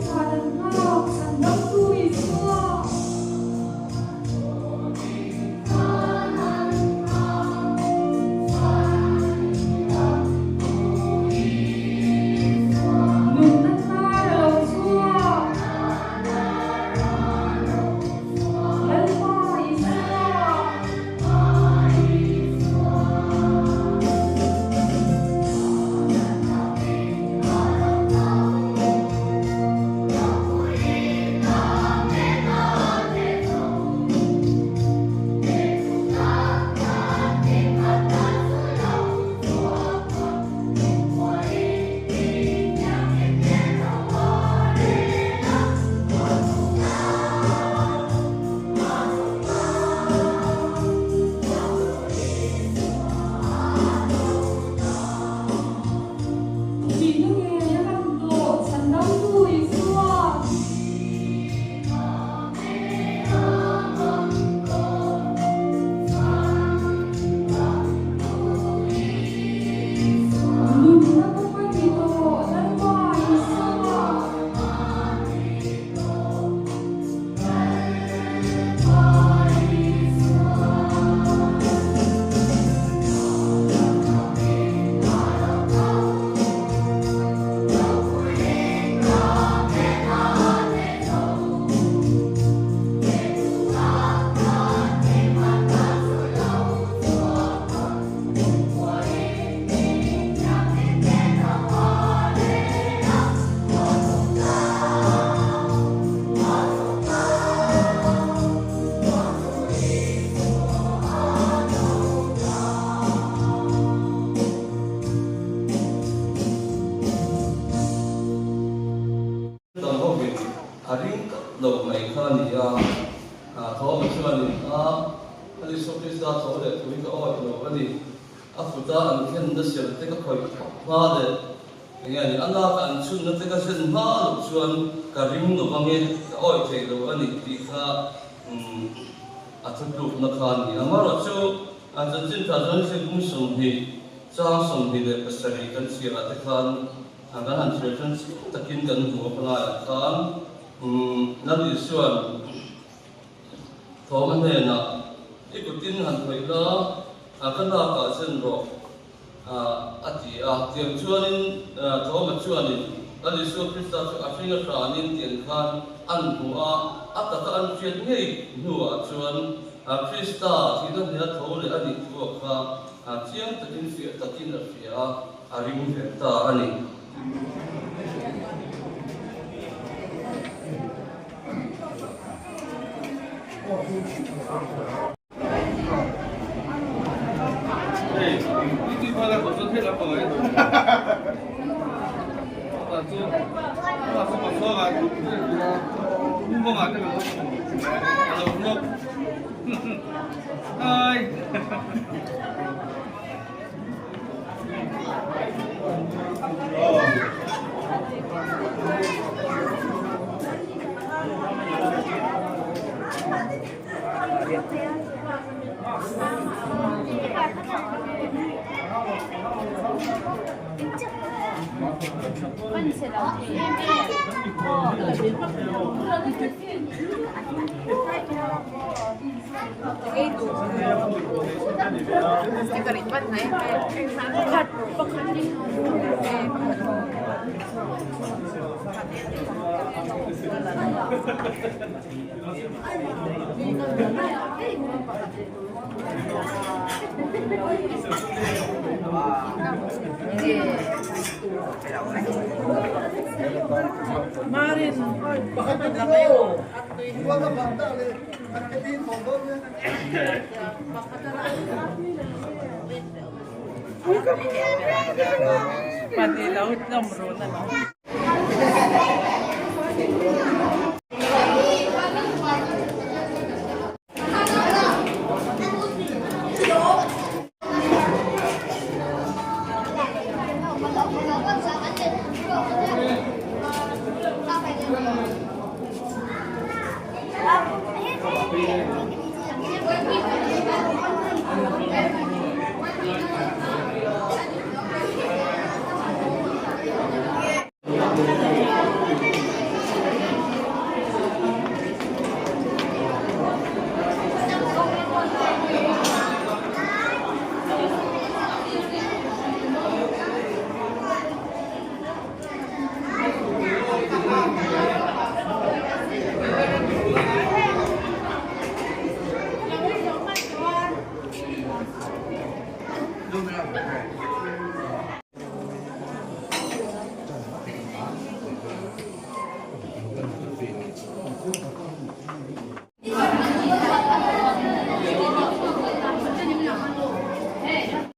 chhan an nghak Chhandamtu Isua. Nunna hnar a lo chhuak. Lalpa Isua. Thihna ngei a lan tawh Chhandamtu Isua. Nunna kawng a ni tawh Lalpa Isua. Dang hovin a ring tlat lo mai kha a ni a, Thawma chuanin a Isua Krista tho leh thu hi ka awih lo a ni. A futa an khenna ser te ka khawih hma leh eng nge a ni, a laka an chhunna te ka zen hma loh chuan ka ring lo ang e, ka awih thei lo a ni tih kha a thutlukna kha a ni. Amaherawhchu chanchin tha chuan Zikung 20 chang 27 kan chhiarah te khan kan han chhiar chuan chiang takin kan hmu a palaiah khan Lal Isua'n Thawma hnenah, I kutin han khawih la, ka lakah zen rawh, a ti a. Tiang chuanin Thawma chuanin Lal Isua Krista chu a hring a hranin tiang khan an hmu a, a taka an hriat ngei hnuah chuan Krista thihna hnena tho leh a nih thu kha chiang takin fiah takin a hria a, a ring ve ta a ni.